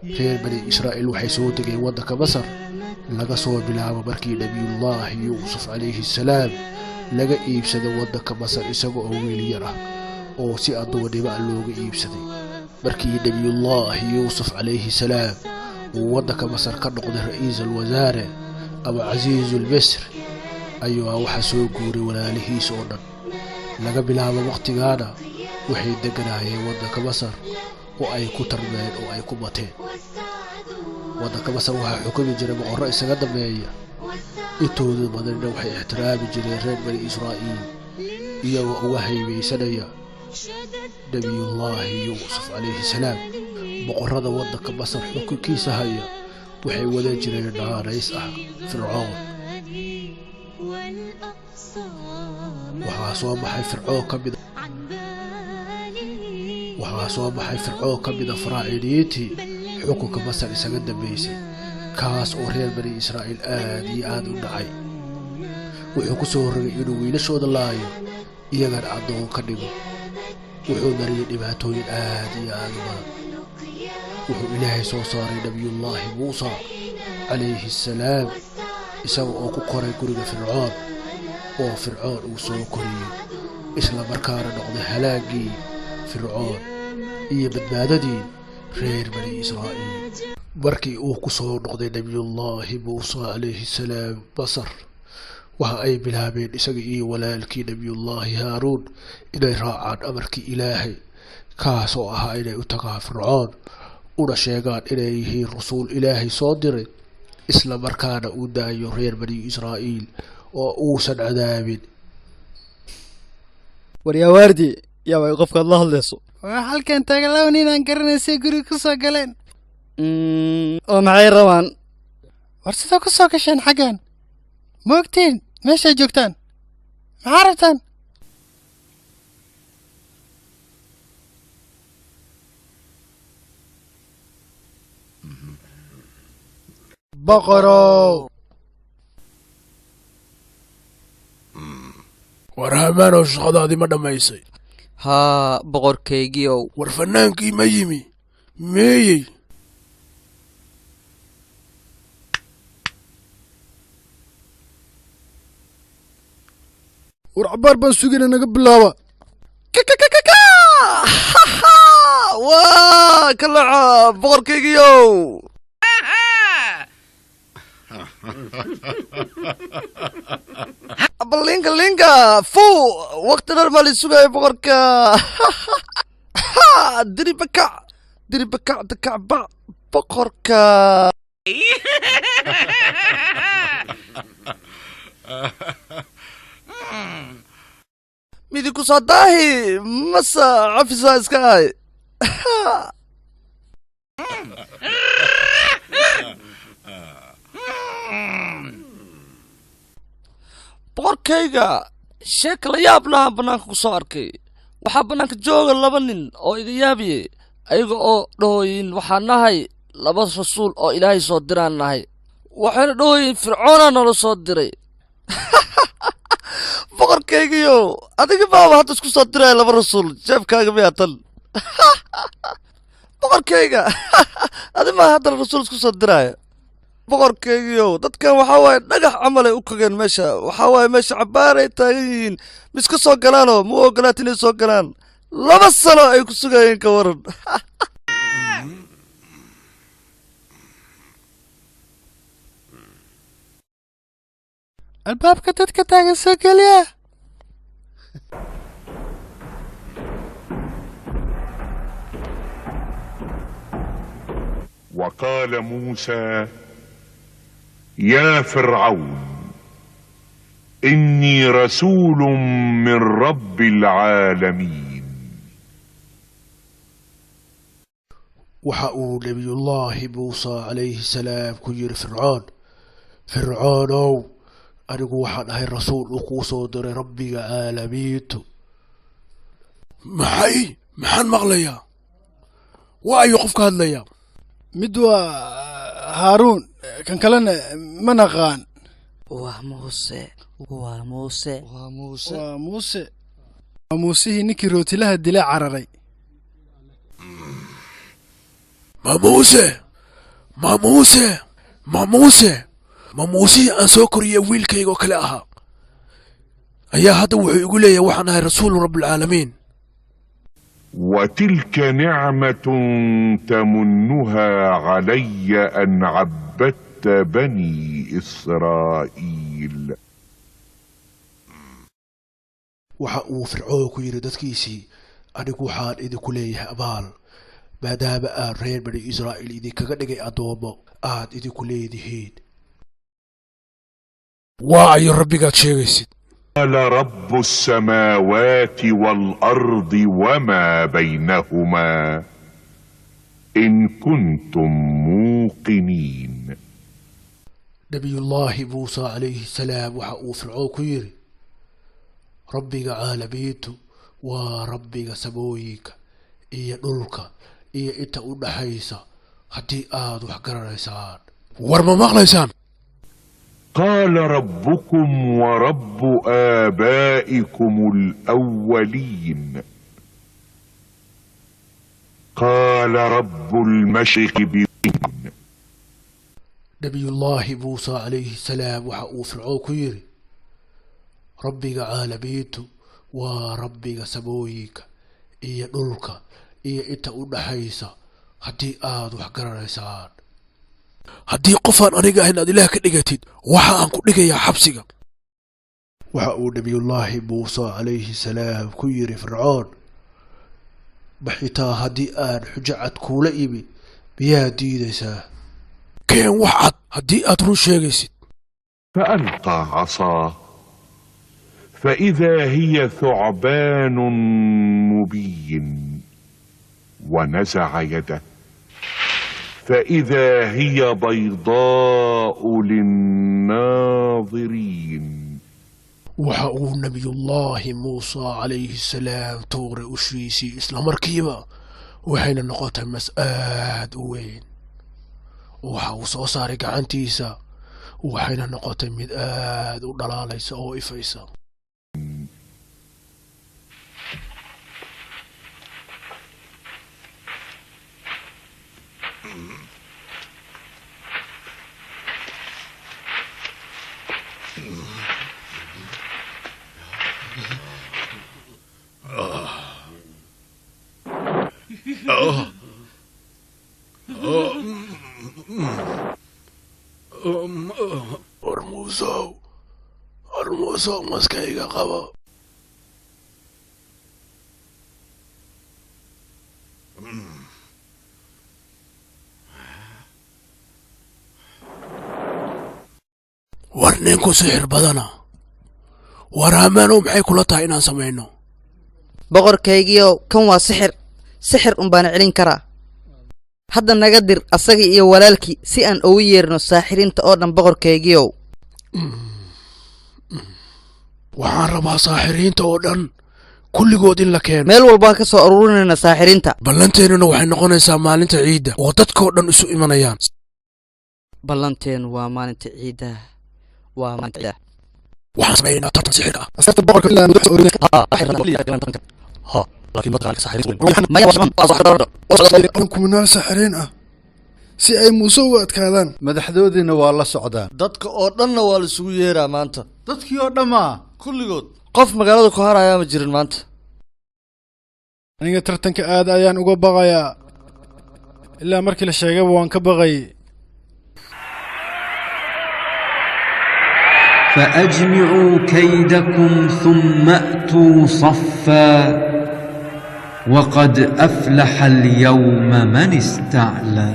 Reer Bani Israa'iil waxay soo degeen waddanka Masar laga soo bilaabo markii Nebiyullaahi Yuusuf calayhi salaam laga iibsaday waddanka Masar isaga oo wiil yar ah oo si addoonnimo ah looga iibsaday. Markii Nebiyullaahi Yuusuf calayhi salaam uu waddanka Masar ka noqday ra'iisul wasaare ama casiisul Misr, ayaa waxaa soo guuray walaalihiis oo dhan. Laga bilaabo wakhtigaana waxay degganaayeen waddanka Masar oo ay ku tarmeen oo ay ku bateen. Waddanka Masar waxaa xukumi jiray boqorro isaga dambeeya. Intooda badanina waxay ixtiraami jireen reer Bani Israa'iil iyagoo uga haybaysanaya Nebiyullaahi Yuusuf calayhi salaam. Boqorrada waddanka Masar xukunkiisa haya waxay wadan jireen naanays ah Fircoon. Waxaa soo baxay Fircoon ka mid waxaa soo baxay Fircoon ka mida Faraaciiniyiintii xukunka Masar isaga dambeysay, kaas oo reer Bani Israa'iil aad iyo aad u dhacay. Wuxuu ku soo rogay inuu wiilashooda laayo, iyagana addoon ka dhigo. Wuxuu mariyey dhibaatooyin aad iyo aad u badan. Wuxuu Ilaahay soo saaray Nebiyullaahi Muusa calayhi salaam isaga oo ku koray guriga Fircoon, oo Fircoon uu soo koriyey, isla markaana noqday halaaggii Fircoon iyo badbaadadii reer Bani Israa'iil. Markii uu ku soo noqday Nebiyullaahi Muuse calayhi salaam Masar, waxa ay bilaabeen isaga iyo walaalkii Nebiyullaahi Haaruun inay raacaan amarkii Ilaahay, kaas oo ahaa inay u tagaan Fircoon una sheegaan inay yihiin rasuul Ilaahay soo diray, isla markaana uu daayo reer Bani Israa'iil oo uusan cadaabin. Waryaa waardi, yaa way qofkaad la hadlayso? Waa halkan taagan laba nin aan garanaysay guriga ku soo galeen. Oo maxay rabaan? War sidoo ku soo gasheen xaggan? Ma ogtiin meeshay joogtaan? Maxaa rabtaan? Boqorow, war Hamaanow, shaqadaadii ma dhammaysay? Haa, boqorkaygiiow. War fannaankii ma yimi? Meeyey? War cabbaar baan sugayna, naga bilaaba. Waa kalaca, boqorkaygiiow. Balinka linka fu waqti dhan maa la sugaya boqorka. Diribakac diribakac dakacba boqorka. Midiku soo daahi masa cafisa iska ahay. Boqorkayga, sheeka la yaab lahaan bannaanka ku soo arkay. Waxaa bannaanka jooga laba nin oo iga yaabiyey, ayaga oo dhahooyin waxaa nahay laba rasuul oo Ilaahay soo diraan nahay. Waxayna dhahooyin Fircoonaa noola soo diray. Boqorkaygiyo, adiga baaba hadda isku soo diraya laba rasuul jeebkaaga miyaa tan? Boqorkayga, adi maa haddana rasuul isku soo diraya? Boqorkaygiyo, dadkan waxaa waaye dhagax camal ay u kogeen meesha. Waxaa waaye meesha cabbaaray taagan yihiin, miska soo galaanoo ma u ogolaat inay soo galaan. 2 sano ay ku sugayeen, ka waran? Albaabka dadka taagan soo geliya. وقال موسى: يا فرعون إني رسول من رب العالمين. Waxa uu Nebiyullaahi Muuse calayhi salaam ku yidhi Fircoon: Fircoonow, anigu waxaan ahay rasuul uu kuu soo diray Rabbiga caalamiintu. Maxay? Maxaan maqlayaa? Waa ayuu qofka hadlayaa? Mid waa Haaruun, kan kalena ma naqaan. Waa Muuse, waa Muuse. Waa Muuse. Waa Muuse, waa Muusihii ninkii rootilaha dilay cararay. Ma Muuse? Ma Muuse, ma Muuse, ma Muusihii aan soo koriyey wiilkayga oo kale ahaa ayaa hadda wuxuu igu leeyahay waxaan ahay rasuulu rabbilcaalamiin. وتلك نعمة تمنها علي أن عبدت بني إسرائيل. Waxa uu Fircoon ku yidhi dadkiisii, anigu waxaan idinku leeyahay abaal, maadaama aan reer bani Israa'iil idinkaga dhigay addoommo aad idinku leedihiin. Waa ayo rabbigaad sheegaysid? قال رب السماوات والأرض وما بينهما إن كنتم موقنين. Nabiyullaahi Muuse calayhi salaam waxa uu Fircoon ku yidhi, rabbiga caalamiintu waa rabbiga samooyinka iyo dhulka iyo inta u dhaxaysa, haddii aad wax garanaysaan. War ma maqlaysaan? قال ربكم ورب آبائكم الأولين. قال رب المشرق. Nabiyullaahi Muuse calayhi salaam waxa uu Fircoon ku yidhi, rabbiga caalamiintu waa rabbiga samooyinka iyo dhulka iyo inta u dhaxaysa, haddii aad wax garanaysaan. Haddii qofaan aniga ahayn aad ilaah ka dhigatid, waxa aan ku dhigayaa xabsiga. Waxa uu nabiyullaahi Muuse calayhi salaam ku yidhi Fircoon, ma xitaa haddii aan xujo cad kuula imi miyaad diidaysaa? Keen wax cad haddii aad run sheegaysid. فألقى عصاه فإذا هي ثعبان مبين، ونزع يده فإذا هي بيضاء للناظرين. Waxa uu nabiyullaahi Muuse calayhi salaam tuuray ushiisii islamarkiiba, waxayna noqotay mas aad u weyn. Waxa uu soo saaray gacantiisa, waxayna noqotay mid aad u dhalaalaysa oo ifaysa. War Muusow, war Muusow, maskayga qabo. War ninku sixir badana. War Haamaanow, maxay kula tahay inaan samayno? Boqorkaygiiow, kan waa sixir, sixir unbaana celin karaa. Hadda naga dir asaga iyo walaalkii si aan ugu yeerno saaxiriinta oo dhan, boqorkaygiiow. Waxaan rabaa saaxiriinta oo dhan kulligood in la keeno. Meel walbaan ka soo aruurinayna saaxiriinta. Ballanteennuna waxay noqonaysaa maalinta ciidda oo dadkoo dhan isu imanayaan. Ballanteenu waa maalinta ciidda, waa maalinta ciidda. Waxaan samaynaynaa tartan sixir ah. Askarta boqorka ilaa madax orin. Kumanaal saxiriin ah si ay Muuse uga adkaadaan. Madaxdoodiina waa la socdaan. Dadka oo dhanna waa la isugu yeeraa maanta. Dadkii oo dhammaa? Kulligood. Qof magaalada ku harayaa ma jirin maanta. Aniga tartanka aad ayaan uga baqayaa, ilaa markii la sheegayba waan ka baqay. فأجمعوا كيدكم ثم أتوا صفا، وقد أفلح اليوم من استعلى.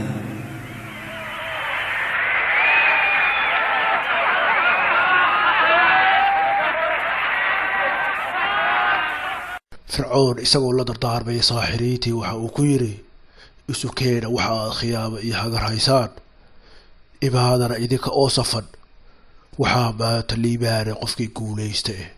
Fircoon isagoo la dardaarmaya saaxiriintii waxa uu ku yidhi, isu keena waxa aad khiyaamo iyo hagar haysaan, imaadana idinka oo safan. Waxaa maanta liibaanay qofkii guulaysta eh.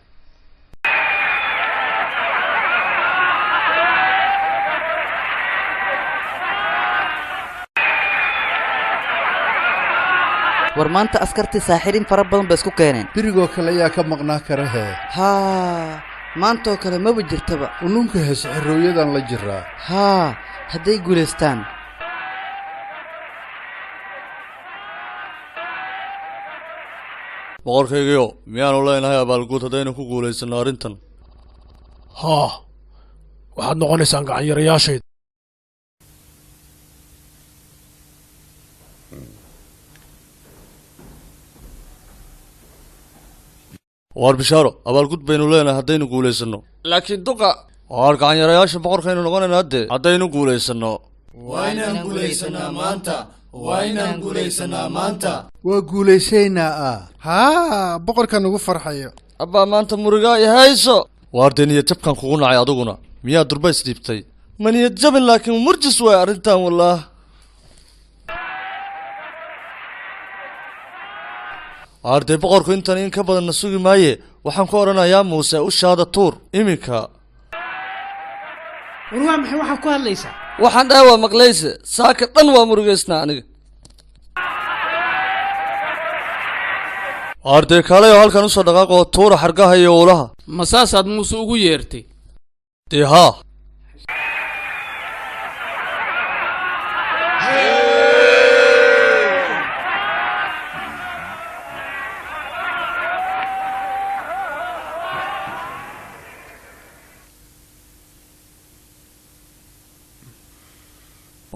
War maanta askartii saaxiriin fara badan bay isku keeneen. Berigoo kale ayaa ka maqnaa kara hee? Haa, maantaoo kale maba jirtaba. Ununka heesxirooyadan la jiraa. Haa, hadday guulaystaan. Boqorkaygiyo, miyaanu leenahay abaalguud haddaynu ku guulaysanno arrintan? Haa, waxaad noqonaysaan gacanyarayaashayda. Waar Bishaaro, abaalgud baynu leenahay haddaynu guulaysanno. Laakiin duqa, waar gacanyarayaasha boqorkaynu noqonaynaa haddee haddaynu guulaysanno. Waa inaan guulaysanaa maanta, waa inaan guulaysanaa maanta. Waa guulaysaynaa ah. Haa, boqorkan ugu farxayo. Abbaa, maanta murigaa i hayso. Waar dee niyad jabkan kugu nacay adiguna, miyaa durba isdhiibtay? Ma niyad jabin, laakiin murjis waay arrintan wallaah. Aardee boqorku intan in ka badanna sugi maaye, waxaan ku odhanayaa Muuse, ushaada tuur iminka. War waa maxay waxaad ku hadlaysaa? Waxaan dhahay waa maqlayse, saaka dhan waa murugaysnaa aniga. Aardee kaalay oo halkan usoo dhaqaaq oo tuura xargaha iyo ulaha. Ma saasaad Muuse ugu yeertay? Dee haa.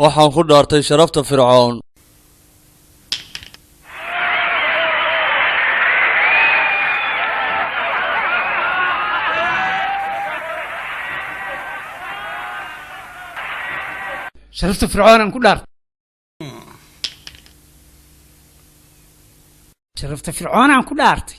Waxaan ku dhaartay sharafta Fircoon. Sharafta Fircoonaan ku dhaartay, sharafta Fircoonaan ku dhaartay.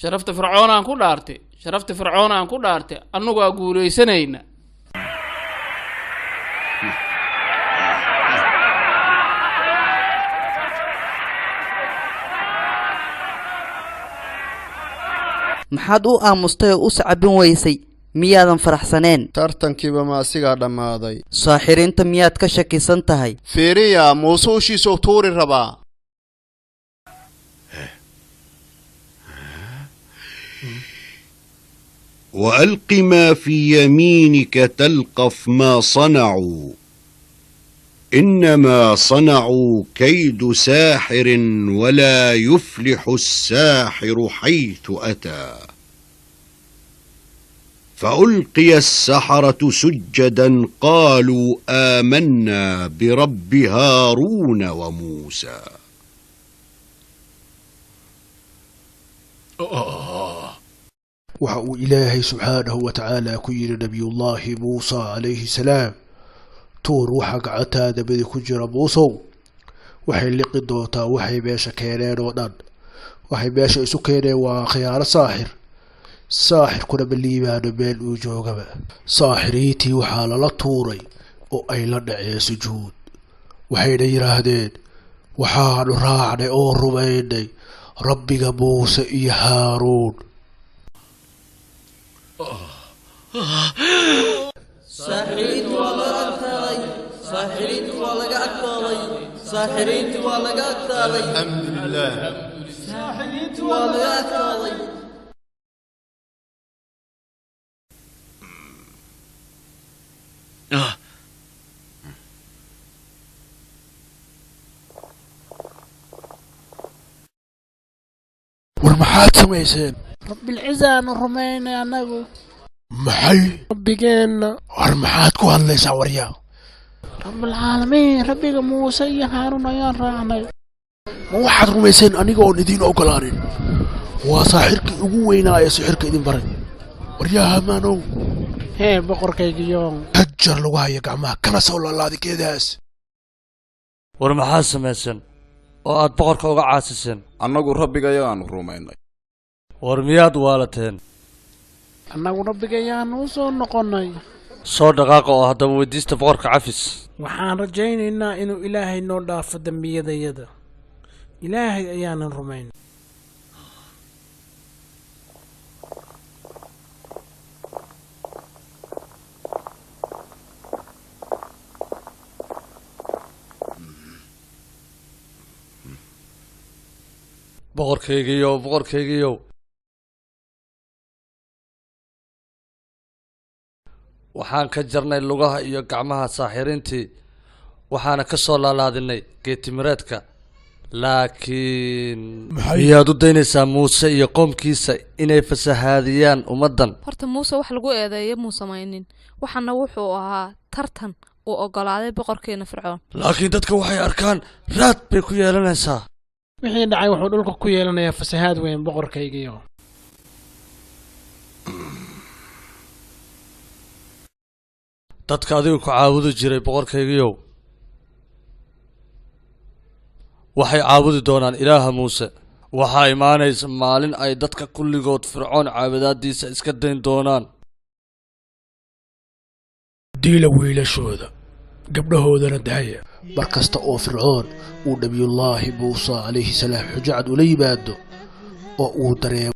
Sharafta Fircoonaan ku dhaartay, sharafta Fircoonaan ku dhaartay, annagaa guulaysanayna. Maxaad u aamustay oo u sacabin weysay? Miyaadan faraxsaneen? Tartankiiba ma asigaa dhammaaday? Saaxiriinta miyaad ka shakisan tahay? Fiiriya, Muuse ushiisuu tuuri rabaa. وألق ما في يمينك تلقف ما صنعوا إنما صنعوا كيد ساحر ولا يفلح الساحر حيث أتى. فألقي السحرة سجدا قالوا آمنا برب هارون وموسى. Waxa uu Ilaahay subxaanahu wa tacaala ku yidhi Nebiyullaahi Muusa calayhi salaam: tuur waxa gacantaada midi ku jira, Muusow, waxay liqi doontaa waxay meesha keeneen oo dhan. Waxay meesha isu keeneen waa khiyaano saaxir, saaxirkuna ma liibaano meel uu joogaba. Saaxiriintii waxaa lala tuuray oo ay la dhaceen sujuud, waxayna yidhaahdeen: waxaanu raacnay oo rumaynay Rabbiga Muuse iyo Haaruun. Saaxiriintu waa laga adkaaday, saaxiriintu waa laga adkaaday, saaxiriintu waa laga adkaaday. Alxamdulilah. Saaxiriintu waa laga adkaaday. War maxaad samayseen? Rabbilcizaanu rumaynay annagu. Maxay? Rabbigeenna. War maxaad ku hadlaysaa, waryaa? Rabbilcaalamiin, Rabbiga Muuse iyo Haaruun ayaan raacnay. Ma waxaad rumayseen aniga oon idiin ogolaanin? Waa saaxirkii ugu weynaa ee sixirka idin baray. Waryaa Hamaanow. Hee, boqorkaygiyo. Hajar lagu haya gacmaha kana soo laalaadi geedahaas. War maxaad samayseen oo aad boqorka uga caasiseen? Annagu Rabbigayaanu rumaynay. War miyaad waalateen? Annagu Rabbigayaanu u soo noqonnay. Soo dhaqaaqa oo haddaba weydiista boqorka cafis. Waxaan rajaynaynaa inuu Ilaahay noo dhaafo dembiyadayada. Ilaahay ayaanan rumayn. Boqorkaygiiyow, boqorkaygiiyow. Waxaan ka jarnay lugaha iyo gacmaha saaxiriintii, waxaana ka soo laalaadinay geetimireedka. Laakiin miyaad u daynaysaa Muuse iyo qoomkiisa inay fasahaadiyaan ummaddan? Horta Muuse wax lagu eedeeyo muu samaynin, waxaana wuxuu ahaa tartan uu oggolaaday boqorkeena Fircoon. Laakiin dadka waxay arkaan raad bay ku yeelanaysaa. Wixii dhacay wuxuu dhulka ku yeelanayaa fasahaad weyn, boqorkaygiyo. Dadka adiga ku caabudi jiray, boqorkaygiyow, waxay caabudi doonaan ilaaha Muuse. Waxaa imaanaysa maalin ay dadka kulligood Fircoon caabudaaddiisa iska dayn doonaan. Diila wiilashooda, gabdhahoodana daaya. Mar kasta oo Fircoon uu Nebiyullaahi Muuse calayhi salaam xujo cad ula yimaado oo uu dareemo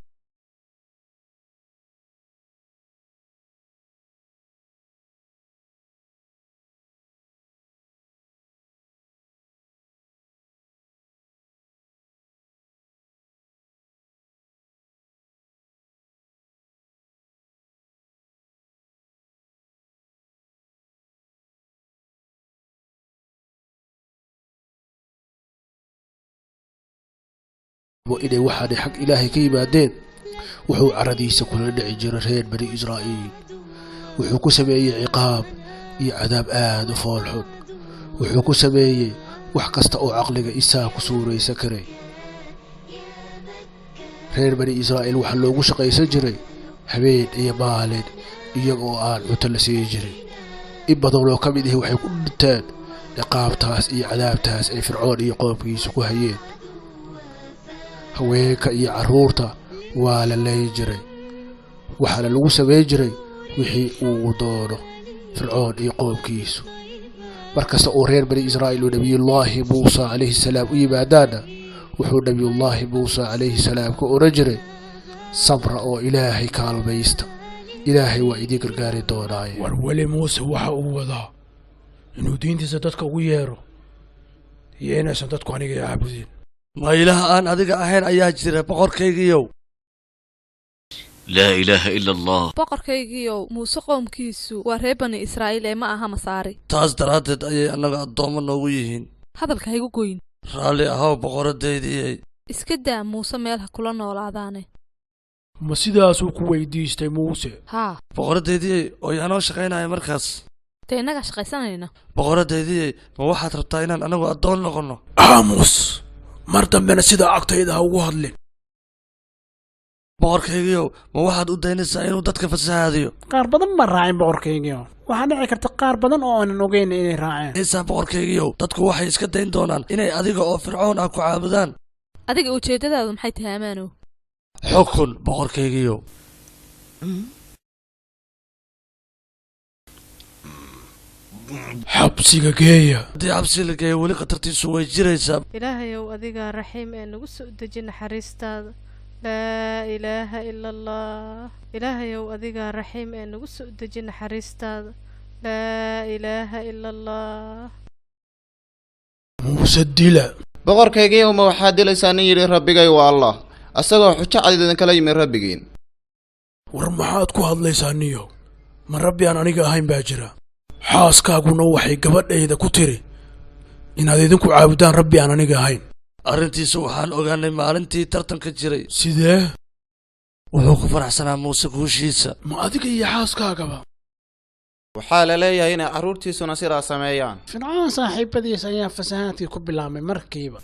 inay waxaanay xag Ilaahay ka yimaadeen, wuxuu caradiisa kula dhici jiray reer Bani Israa'iil. Wuxuu ku sameeyey ciqaab iyo cadaab aad u foolxun. Wuxuu ku sameeyey wax kasta oo caqliga isaa ku suuraysan karay. Reer Bani Israa'iil waxaa loogu shaqaysan jiray habeen iyo maalin, iyaga oo aan cunto la siin jirin. In badan oo ka mid ihi waxay ku dhinteen ciqaabtaas iyo cadaabtaas ay Fircoon iyo qoomkiisa ku hayeen. Haweenka iyo carruurta waa la leyn jiray, waxaana lagu samayn jiray wixii uu doono Fircoon iyo qoomkiisu. Mar kasta oo reer Bani Israa'iil uu Nebiyullaahi Muuse calayhi salaam u yimaadaanna, wuxuu Nebiyullaahi Muuse calayhi salaam ku odhan jiray: sabra oo Ilaahay kaalmaysta, Ilaahay waa idiin gargaari doonaaye. War weli Muuse waxa uu wadaa inuu diintiisa dadka ugu yeero iyo inaysan dadku aniga caabudin. Ma ilaah aan adiga ahayn ayaa jira, boqorkaygiiyow? Laa ilaaha ila Allah. Boqorkaygiiyow, Muuse qoomkiisu waa reer Bani Israa'iil ee ma aha Masaari. Taas daraaddeed ayay annaga addoommo noogu yihiin. Hadalka ha igu goyn. Raalli ahow, boqoradaydiiyey. Iska daa Muuse meel ha kula noolaadaane. Ma sidaasuu ku weydiistay Muuse? Haa. Boqoradaydiiyey, oo yaanoo shaqaynaya markaas? Dee innagaa shaqaysanayna. Boqoradaydiiyey, ma waxaad rabtaa inaan anagu addoon noqonno? Aamus, mar dambena sidaa agtayda ha ugu hadlin. Boqorkaygiiyow, ma waxaad u daynaysaa inuu dadka fasahaadiyo? Qaar badan baan raacin, boqorkaygiyo. Waxaa dhici karta qaar badan oo aanan ogeyn inay raaceen. Isaa, boqorkaygiiyow, dadku waxay iska dayn doonaan inay adiga oo Fircoon ah ku caabudaan. Adiga ujeeddadaadu maxay tahay, Amaanow? Xukun, boqorkaygiiyow. Xabsiga geeya. Haddii xabsi la geeyo, weli khatartiisu way jiraysaa. Ilaahayow adigaa raxiim ee nagu soo deji naxariistaada. Laa ilaaha ila Allah. Ilaahayow adigaa raxiim ee nagu soo deji naxariistaada. Laa ilaaha ila Allah. Muuse dila. Boqorkaygiiyow, ma waxaad dilaysaa nin yidhi rabbigay waa Allah, asagoo xujo cad idinkala yimi rabbigiin? War maxaad ku hadlaysaa niyo? Ma rabbi aan aniga ahayn baa jira? Xaaskaaguna waxay gabadhayda ku tiri inaad idinku caabudaan rabbi aan aniga ahayn. Arrintiisa waxaan ogaanay maalintii tartanka jiray. Sidee? Wuxuu ku faraxsanaa Muuse guushiisa. Ma adiga iyo xaaskaagaba? Waxaa la leeyahay inay carruurtiisuna sidaa sameeyaan. Fircoon saaxiibadiis ayaa fasahaadkii ku bilaabmay markiiba.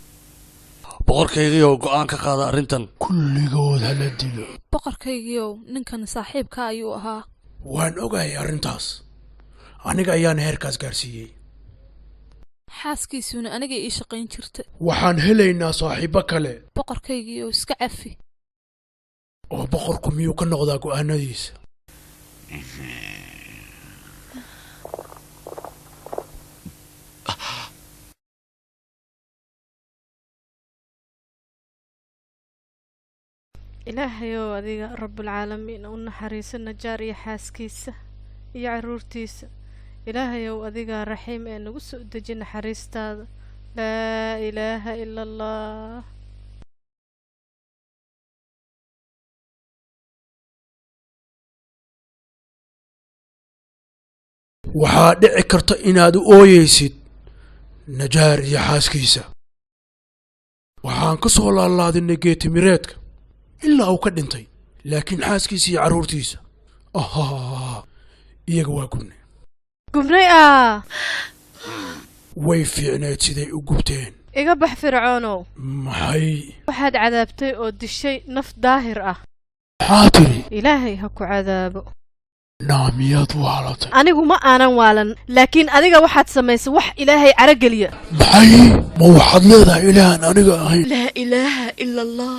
Boqorkaygiiyow, go'aan ka qaada arrintan. Kulligood hala dilo. Boqorkaygiiyow, ninkan saaxiibka ayuu ahaa. Waan ogahay arrintaas, aniga ayaana heerkaas gaarsiiyey. Xaaskiisuna aniga ii shaqayn jirta. Waxaan helaynaa saaxiibbo kale. Boqorkaygiiyow, iska cafi. Oo boqorku miyuu ka noqdaa go'aanadiisa? Ilaahayow adiga rabbulcaalamiin u naxariiso Najaar iyo xaaskiisa iyo carruurtiisa. Ilaahayow adigaa raxiim ee nagu soo deji naxariistaada. Laa ilaaha ila Allah. Waxaa dhici karta inaad u ooyeysid Najaar iyo xaaskiisa. Waxaan ka soo laalaadinay geetimireedka ilaa uu ka dhintay, laakiin xaaskiisa iyo carruurtiisa ahaa iyaga waa gubnay. Gubnay ah? Way fiicneed siday u gubteen. Iga bax Fircoonow. Maxay? Waxaad cadaabtay oo dishay naf daahir ah. Maxaa tiri? Ilaahay ha ku cadaabo. Naamiyaad waalatay? Anigu ma aanan waalan, laakiin adiga waxaad samaysay wax Ilaahay carageliya. Maxay? Ma waxaad leedahay ilaahan aniga ahayn? Laa ilaaha ila Allah.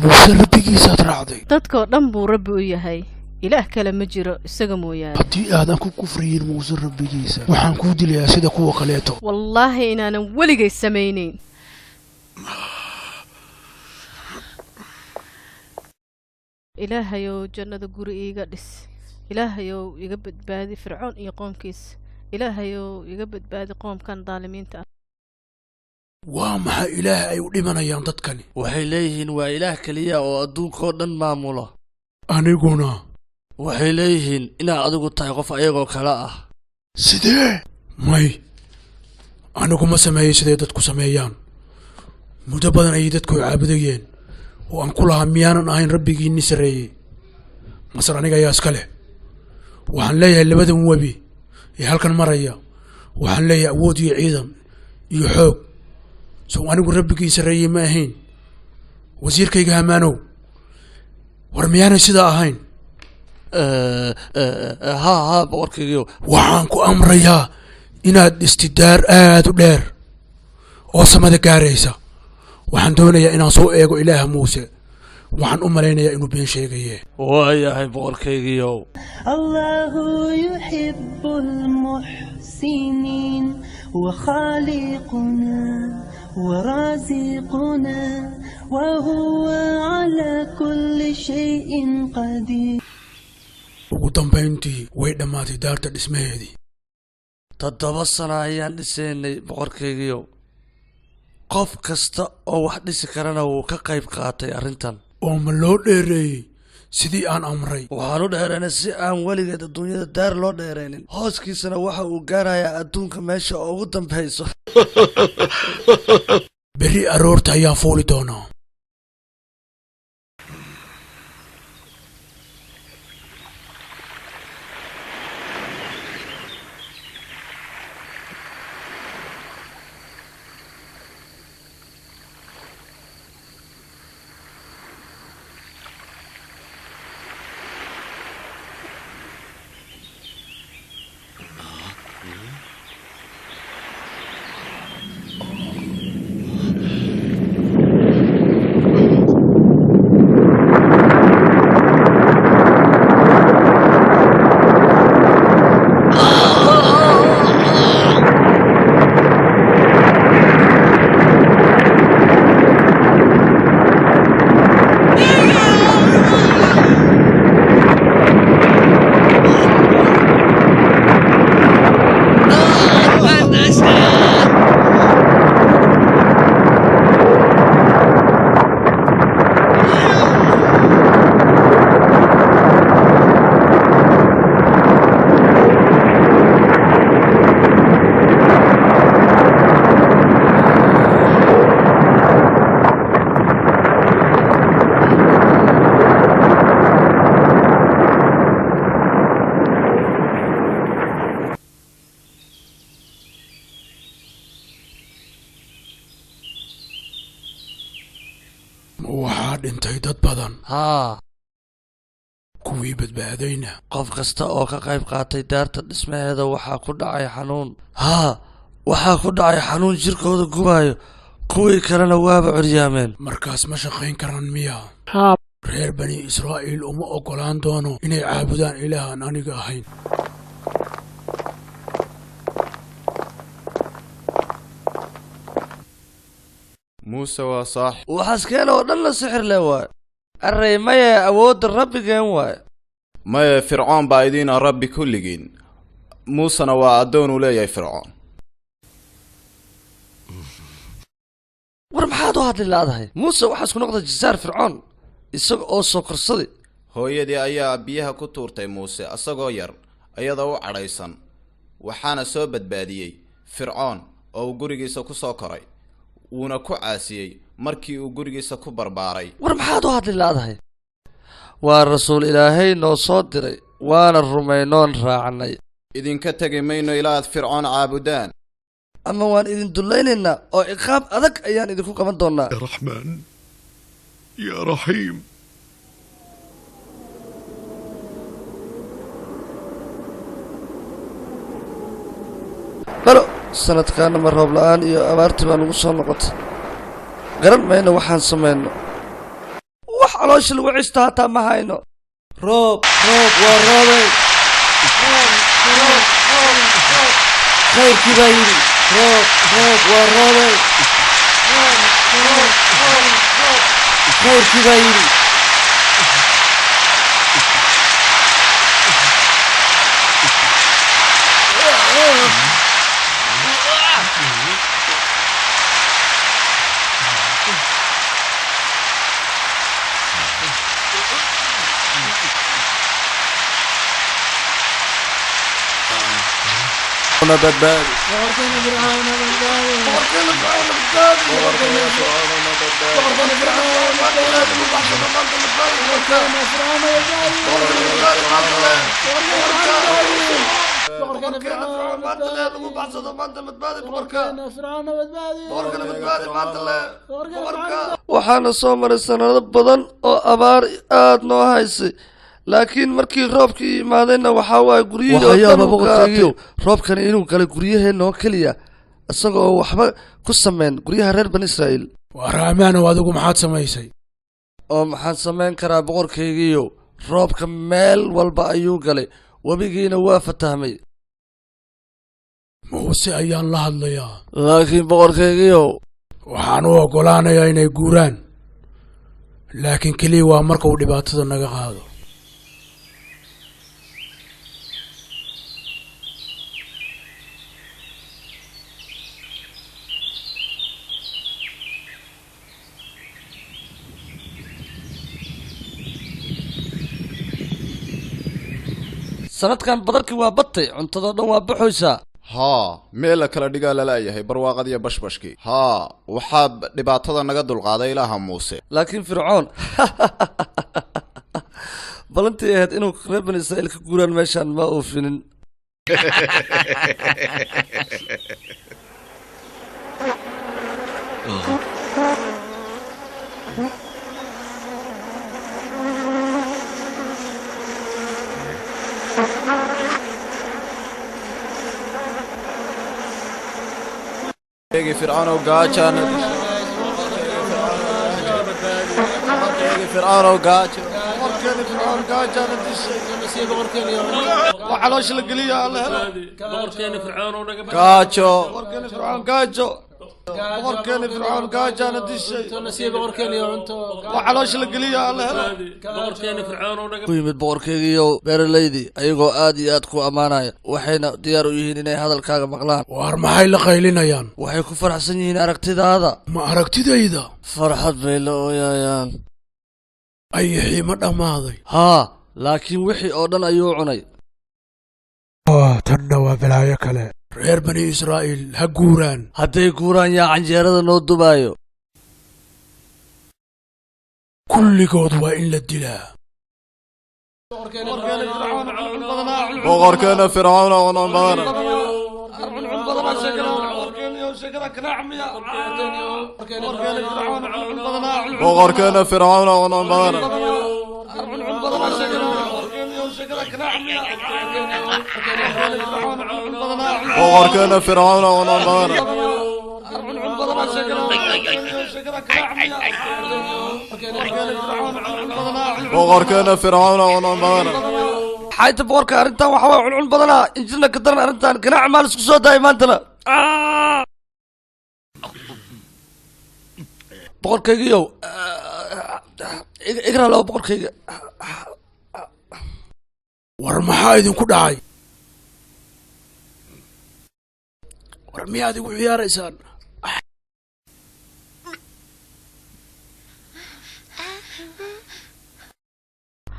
Muuse rabbigiisaad raacday. Dadkoo dhan buu Rabbi u yahay, ilaah kale ma jiro isaga mooyaane. Haddii aadan ku kufriyin Muuse rabbigiisa, waxaan kuu dilayaa sida kuwa kaleeto. Wallaahi inaanan weligay samaynayn. Ilaahayow jannada guri iiga dhis. Ilaahayow iga badbaadi Fircoon iyo qoomkiisa. Ilaahayow iga badbaadi qoomkan daalimiinta ah. Waa maxay ilaah ay u dhimanayaan dadkani? Waxay leeyihiin waa ilaah keliya oo adduunkoo dhan maamulo. Aniguna waxay leeyihiin inaad adigu tahay qof ayagoo kale ah. Sidee? May, anigu ma sameeyey siday dadku sameeyaan. Muddo badan ayay dadku caabudayeen oo aan ku lahaa miyaanan ahayn rabbigiinni sarreeyey? Masar aniga ayaa iska leh. Waxaan leeyahay labadan webi ee halkan maraya. Waxaan leeyahay awood iyo ciidan iyo xoog. Sow anigu rabbigii sarreeyey ma ahayn? Wasiirkayga Hamaanow, war miyaanay sidaa ahayn? Haa haa, boqorkaygiiow. Waxaan ku amrayaa inaad dhistid daar aad u dheer oo samada gaaraysa. Waxaan doonayaa inaan soo eego ilaaha Muuse. Waxaan u malaynayaa inuu been sheegaye. Waayahay boqorkaygiiow. الله يحب المحسنين وخالقنا ورازقنا وهو على كل شيء قدير. Ugu dambayntii way dhammaatay daarta dhismaheedii. 7 sano ayaan dhisaynay boqorkaygiiow. Qof kasta oo wax dhisi karana wuu ka qayb qaatay arrintan. Oo ma loo dheereeyey sidii aan amray? Waxaan u dheeraynay si aan weligeed adduunyada daar loo dheeraynin. Hooskiisana waxa uu gaarayaa adduunka meesha ugu dambayso. Berri aroorta ayaan fuuli doonaa. Waxaa dhintay dad badan. Haa. Kuwii badbaadayna? Qof kasta oo ka qayb qaatay daarta dhismaheeda waxaa ku dhacay xanuun. Haa, waxaa ku dhacay xanuun jirkooda gubayo. Kuwii kalena waaba curyaameen. Markaas ma shaqayn karaan miya? Haa. Reer Bani Israa'iil uma oggolaan doono inay caabudaan ilaah aan aniga ahayn. Muuse waa saaxib. Waxaas keena oo dhan la sixir leh waay. Array maya, awoodda rabbigeen waay. Maya, Fircoon baa idiina rabbi kulligiin. Muusena waa addoon uu leeyahay Fircoon. War maxaad u hadli laadahay? Muuse waxaas ku noqday jisaar Fircoon isaga oo soo korsaday. Hooyadii ayaa biyaha ku tuurtay Muuse asagoo yar, iyadoo u cadhaysan. Waxaana soo badbaadiyey Fircoon oo uu gurigiisa ku soo koray, wuuna ku caasiyey markii uu gurigiisa ku barbaaray. War maxaad u hadli laadahay? Waa rasuul Ilaahay noo soo diray, waana rumaynoon raacnay. Idinka tegi mayno ilaa aad Fircoon caabudaan. Ama waan idin dullaynaynaa oo ciqaab adag ayaan idinku qaban doonaa. يا رحمن يا رحيم. Balo sanadkaana ma roob la'aan iyo abaartii baa nagu soo noqotay. Garan mayno waxaan samayno. Wax caloosha lagu cishto hataa ma hayno. Roob, roob, waa roobay. Khayrkii baa yidhi roob, roob, waa roobay. Khayrkii baa yidhi. Badbaadi. Waxaana soo maray sanado badan oo abaar aad noo haysay, laakiin markii roobkii yimaadayna waxaa waaye guryihii oo dhan uu qaatay. Roobkani inuu galay guryaheenna oo keliya, isaga oo waxba ku samayn guryaha reer Bani Israa'iil. Waar Haamaanow, adigu maxaad samaysay? Oo maxaan samayn karaa boqorkaygiiyow? Roobka meel walba ayuu galay, webigiina waa fatahmay. Muuse ayaan la hadlayaa. Laakiin boqorkaygiiyow, waxaan u oggolaanayaa inay guuraan, laakiin keliya waa marka uu dhibaatada naga qaado. Sanadkan badarkii waa batay, cuntadoo dhan waa baxaysaa. Haa, meel la kala dhigaa lalaayahay barwaaqadiyo bashbashkii. Haa, waxaa dhibaatada naga dulqaaday Ilaaha Muuse. Laakiin Fircoon ballantii ahayd inuu reer Bani Israa'iil ka guuraan meeshaan ma oofinin. Eegi Fircoonow gaajaana dishay. Eegi Fircoonow gaajo. Waa caloosha la geliyo alla helo. Gaajo. Boqorkeena Fircoon gaajo. Boqorkeena Fircoon gaajaana dishay. Waa caloosha la geliyo alla helo. Ku yimid boqorkeygiiyo beeralaydii ayagoo aad iyo aad ku ammaanaya, waxayna diyaar u yihiin inay hadalkaaga maqlaan. Waar maxay la qaylinayaan? Waxay ku faraxsan yihiin aragtidaada. Ma aragtidayda? Farxad bay la ooyayaan. Ayaxii ma dhammaaday? Haa, laakiin wixii oo dhan ayuu cunay. Tanna waa balaayo kale. Reer Bani Israa'iil ha guuraan. Hadday guuraan yaa canjeerada noo dubaayo. Kulligood waa in la dilaa. Boqorkeena Fircoon oo cuncun badan. Boqorkeena Fircoon oo cuncun badan. Boqorkeena Fircoon oo cuncun badan. Boqorkeena Fircoon oo cuncun badan. Xayta boqorka arrintan waxa waa cuncun badanaa, injirna ka daran arrintan ganaac maal isku soo daayay maantana. Boqorkaygiiyow, igra labo boqorkayga. War maxaa idinku dhacay? War miyaad igu ciyaaraysaan?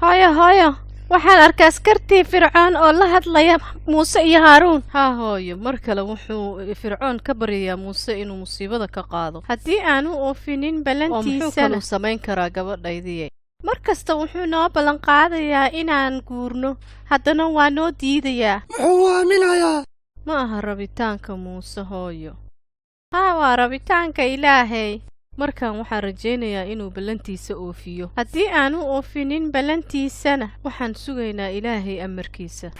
Hooyo, hooyo, Waxaan arkaa askartii Fircoon oo la hadlaya Muuse iyo Haaruun. Haa hooyo, mar kale wuxuu Fircoon ka baryayaa Muuse inuu musiibada ka qaado. Haddii aanu oofinin ballantiisana, muxuu kaluu samayn karaa gabadhaydii? Mar kasta wuxuu noo ballan qaadayaa inaan guurno, haddana waa noo diidayaa. Muxuu aaminayaa? Ma aha rabitaanka Muuse hooyo. Haa, waa rabitaanka Ilaahay. Markaan waxaan rajaynayaa inuu ballantiisa oofiyo. Haddii aanu oofinin ballantiisana, waxaan sugaynaa Ilaahay amarkiisa.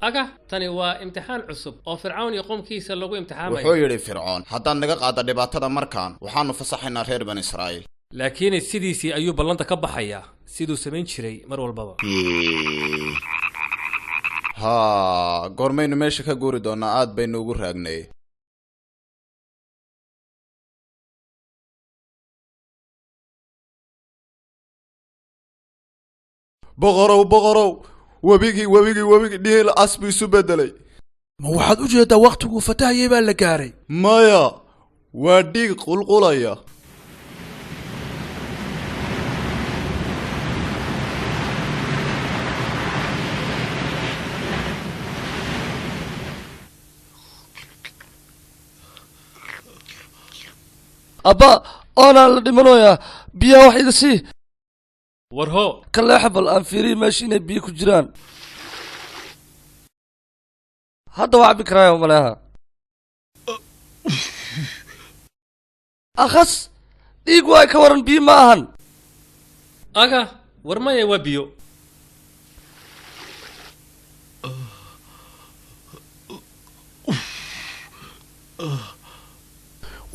Aga, tani waa imtixaan cusub oo Fircawn iyo qoomkiisa lagu imtixaamayo. Wuxuu yidhi Fircoon, haddaad naga qaadda dhibaatada markaan, waxaannu fasaxaynaa reer Bani Israa'iil. Laakiin sidiisii ayuu ballanta ka baxayaa, siduu samayn jiray mar walbaba. Haa, goormaynu meesha ka guuri doonnaa? Aad baynu ugu raagnay. Boqorow, boqorow, webigii webigii webigii dhihil cas buu isu beddelay. Ma waxaad u jeedaa wakhtiguu fatahayay baa la gaaray? Maya, waa dhiig qulqulaya. Abba, oonaan la dhimanayaa, biyaha wax iga sii. War hoo. Ka leexa, bal aan fiiriyi meesha inay biyo ku jiraan. Hadda waa cabbi karaayo maleeha. Akhas, dhiig waay, ka waran? Biyo ma ahan. Aga, war maya, waa biyo.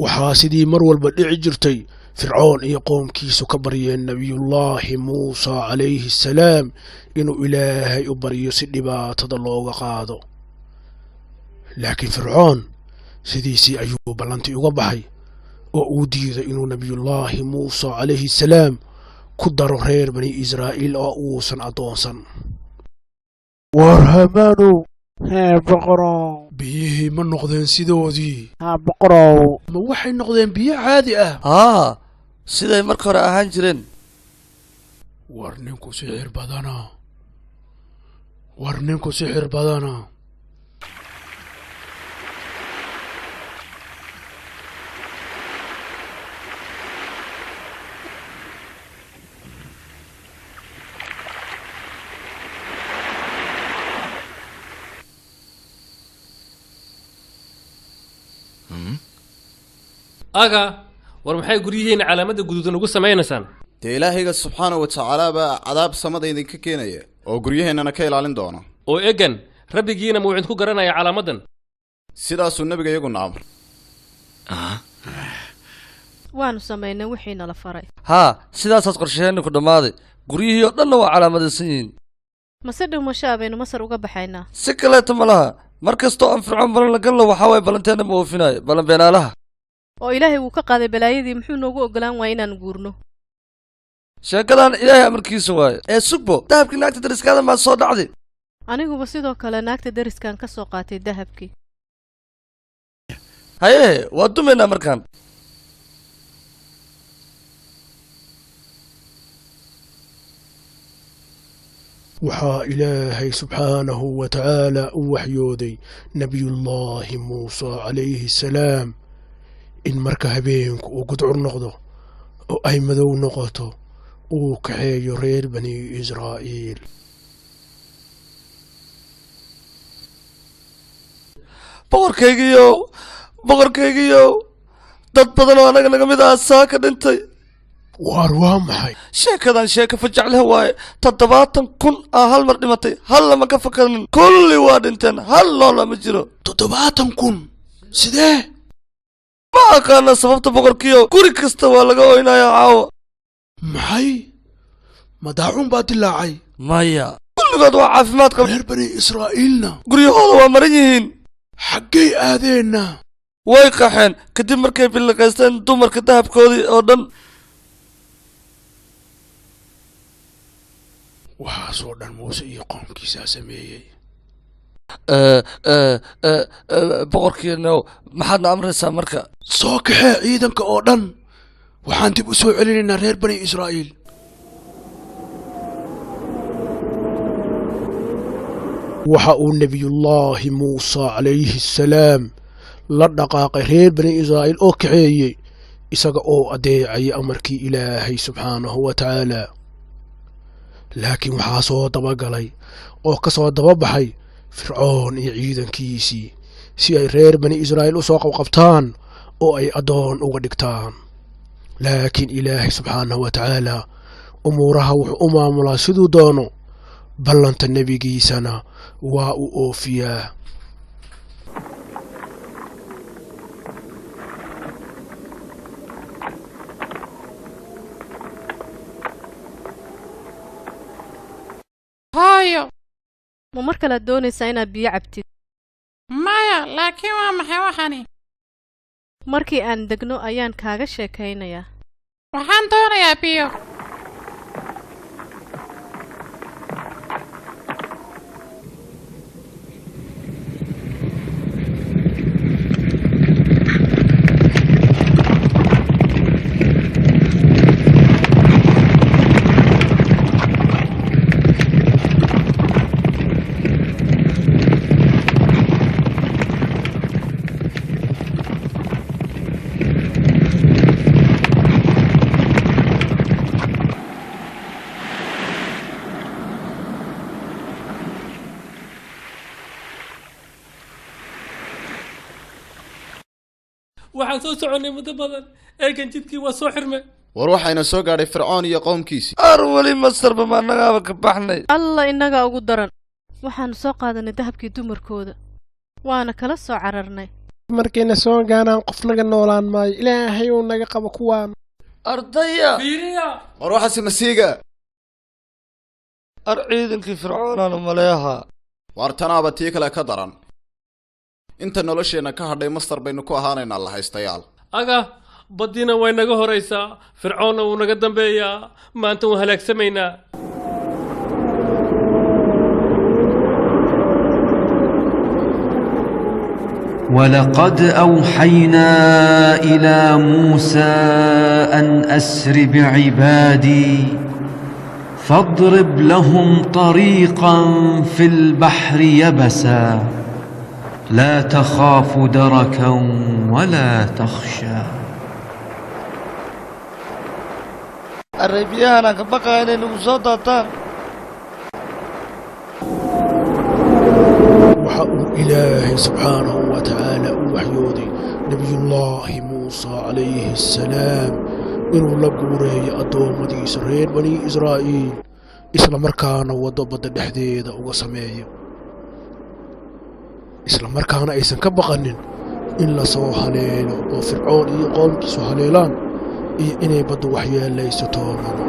Waxaa sidii mar walba dhici jirtay Fircoon iyo qoomkiisu ka baryeen Nebiyullaahi Muusa calayhi assalaam inuu Ilaahay u baryo si dhibaatada looga qaado. Laakiin Fircoon sidiisii ayuu ballantii uga baxay oo uu diiday inuu Nebiyullaahi Muusa calayhi assalaam ku daro reer Bani Israa'iil oo uusan addoonsan. War Hamaanow. Hee boqorow. Biyihii ma noqdeen sidoodii? Haa boqorow. Ma waxay noqdeen biyo caadi ah? Haa, siday marka hore ahaan jireen. War ninku sixir badanaa, war ninku sixir badanaa. Aga, war maxay guryihiina calaamadda guduudan ugu samaynaysaan? Dee Ilaahayga subxaana wa tacaala baa cadaab samada idinka keenaya oo guryaheennana ka ilaalin doona. Oo egan, rabbigiina muu idinku garanaya calaamaddan? Sidaasuu nebiga iyaguna amr. Waanu samaynay wixii nala faray. Haa, sidaasaas qorshaheenni ku dhammaaday. Guryihii oo dhanna waa calaamadaysan yihiin. Mase dhuumashaa baynu Masar uga baxaynaa? Si kaleeto ma laha. Mar kastoo aan Fircoon ballan la galno, waxaa waye ballanteenna ma oofinaayo, ballan beenaalaha. Oo Ilaahay wuu ka qaaday balaayadii, muxuu noogu oggolaan waaya inaan guurno? Sheekadan Ilaahay amarkiisa waaye. Ee sugbo, dahabkii naagta dariskaada maa soo dhacday? Aniguba sidoo kale naagta dariskan ka soo qaatay dahabkii. Haye, waa dumaynaa markaan. Waxaa Ilaahay subxaanahu wa tacaala u waxyooday Nebiyullaahi Muuse calayhi assalaam in marka habeenku uu gudcur noqdo oo ay madow noqoto uu kaxeeyo reer Bani Israa'iil. Boqorkaygiiyow, boqorkaygiiyow, Dad badan oo annaga naga mid ah saa ka dhintay. Waar waa maxay sheekadan? Sheeka fajacleh waaye. 70,000 aa hal mar dhimatay, hal lama ka fakarin, kulli waa dhinteen, hal loola ma jiro. 70,000 sidee? Ma aqaana sababta boqorkiyo, guri kasta waa laga oynayaa caawa. Maxay, madaacuun baa dilaacay? Maya, kulligood waa caafimaad qaba. Reer bani Israa'iilna guryahooda waa maran yihiin. Xaggay aadeenna? Way qaxeen kadib markay billiqaysteen dumarka dahabkoodii oo dhan. Waxaasoo dhan Muuse iyo qoomkiisaa sameeyey. Boqorkiinow, maxaadna amraysaa marka? Soo kaxee ciidanka oo dhan, waxaan dib u soo celinaynaa reer bani Israa'iil. Waxa uu nebiyullaahi Muuse calayhi assalaam la dhaqaaqay reer bani Israa'iil oo kaxeeyey, isaga oo adeecaya amarkii Ilaahay subxaanahu wa tacaala. Laakiin waxaa soo dabagalay oo ka soo daba baxay Fircoon iyo ciidankiisii si ay reer bani Israa'iil u soo qabqabtaan oo ay addoon uga dhigtaan. Laakiin Ilaahay subxaanahu wa tacaala umuuraha wuxuu u maamulaa siduu doono, ballanta nebigiisana waa uu oofiyaa. Hooyo. Ma mar kalead doonaysaa inaad biyo cabtid? Maya, laakiin waa maxay waxani? Markii aan degno ayaan kaaga sheekaynayaa. Waxaan doonayaa biyo. Waxaan soo soconnay muddo badan, eegan jidkii waa soo xirmay. War waxayna soo gaadhay Fircoon iyo qowmkiisii. Ar weli Masarba ma annagaaba ka baxnay? Alla innagaa ugu daran. Waxaannu soo qaadanay dahabkii dumarkooda, waana kala soo cararnay. Markayna soo gaanaan qof naga noolaan maayo. Ilaahay uu naga qabo kuwaan. Ardaya. Fiiriya. War waxaase masiiga. Ar ciidankii Fircoonaan maleeha. Waar tanaaba tii kale ka daran. Inta nolosheenna ka hadhay Masar baynu ku ahaanaynaa lahaystayaal. Aga, baddiina way naga horaysaa, Fircoonna wuu naga dambeeyaa, maanta waan halaagsamaynaa. ولقد أوحينا إلى موسى أن أسر بعبادي فاضرب لهم طريقا في البحر يبسا لا تخاف دركا ولا تخشى. Arreebiyahanaan ka baqaya inay nagu soo daataan. Waxa uu Ilaahay subxaanahu wa tacaala u waxyooday nebiyullaahi Muuse calayhi assalaam inuu la guureeyo addoommadiisa reer bani Israa'iil, isla markaana waddo badda dhexdeeda uga sameeyo, isla markaana aysan ka baqanin in la soo haleelo oo Fircoon iyo qoomkiisu haleelaan iyo inay baddu waxyeelayso toonana.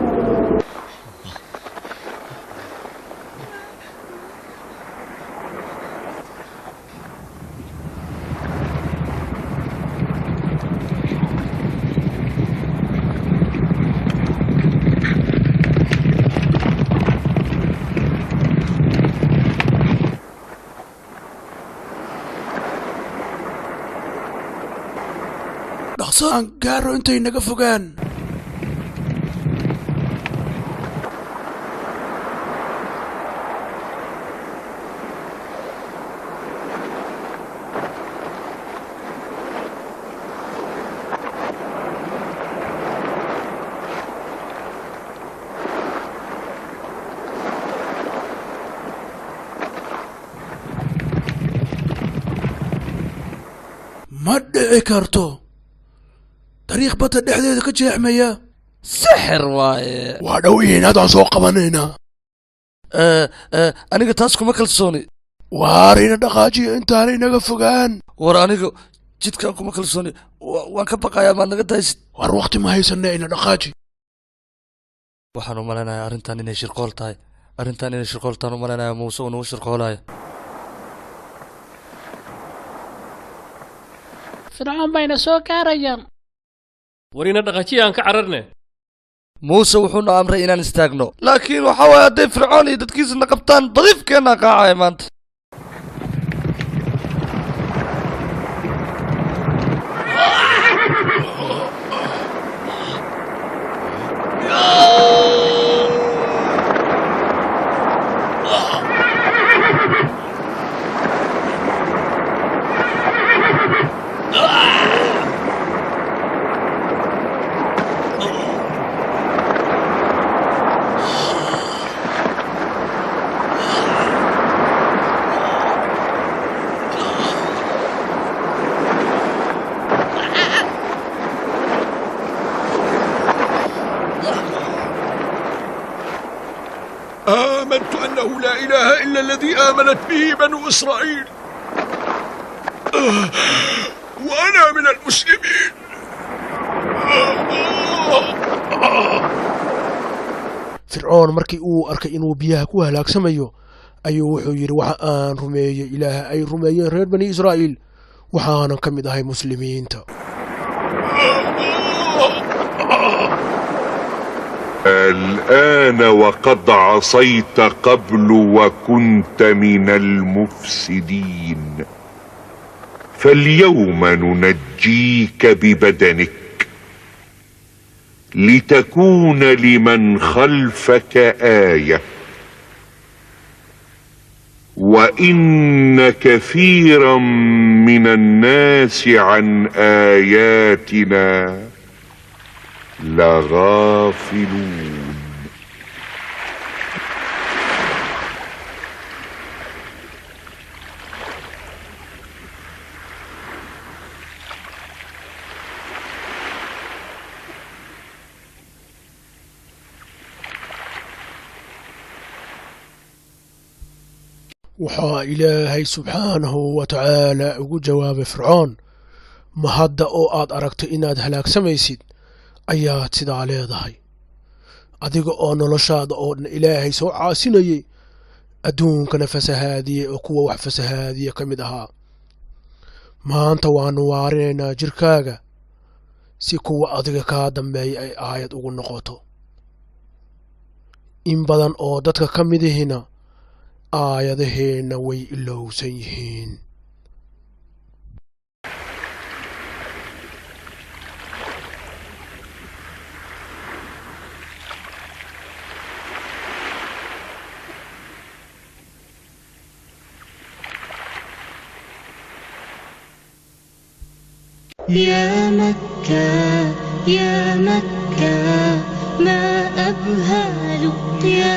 Dhaqso aan gaaro intay naga fogaan. Ma dhici karto. Dariiq badda dhexdeeda ka jeexmaya. Sixir waaye. Waa dhow yihiin, haddaan soo qabanaynaa. Aniga taas kuma kalsooni. Waar ina dhaqaajiyo intaana inaga fogaan. War aniga jidkaan kuma kalsooni, waan ka baqayaa, maad naga daysid. War waqti ma haysana, ina dhaqaaji. Waxaan u malaynayaa arrintan inay shirqool tahay, arrintan inay shirqool tahan u malaynayaa, Muuse uu nagu shirqoolayo. Fircoon bayna soo gaarayaan. War ina dhaqaajiya, aan ka cararne. Muuse wuxuuna amray inaan istaagno, laakiin waxa waaye hadday Fircoon iyo dadkiisana qabtaan, dadiifkeennaa qaacaya maanta. آمنت أنه لا إله إلا الذي آمنت به بنو إسرائيل وأنا من المسلمين. Fircoon markii uu arkay inuu biyaha ku halaagsamayo ayuu wuxuu yidhi: "Waxa aan rumeeyey Ilaaha ay rumeeyeen reer Bani Israa'iil, waxaanan ka mid ahay muslimiinta." الآن وقد عصيت قبل وكنت من المفسدين، فاليوم ننجيك ببدنك لتكون لمن خلفك آية، وإن كثيرا من الناس عن آياتنا لغافلون. Waxaa Ilaahay subxaanahu wa tacaala ugu jawaabay Fircoon: "Ma hadda oo aad aragtay inaad halaagsamaysid ayaad sidaa leedahay, adiga oo noloshaada oo dhan Ilaahay soo caasinayey, adduunkana fasahaadiyey oo kuwa wax fasahaadiye ka mid ahaa? Maanta waannu waarinaynaa jirkaaga si kuwa adiga kaa dambeeya ay aayad ugu noqoto. In badan oo dadka ka midihina aayadaheenna way ilowsan yihiin." يا مكة، يا مكة، ما أبهى لقيا.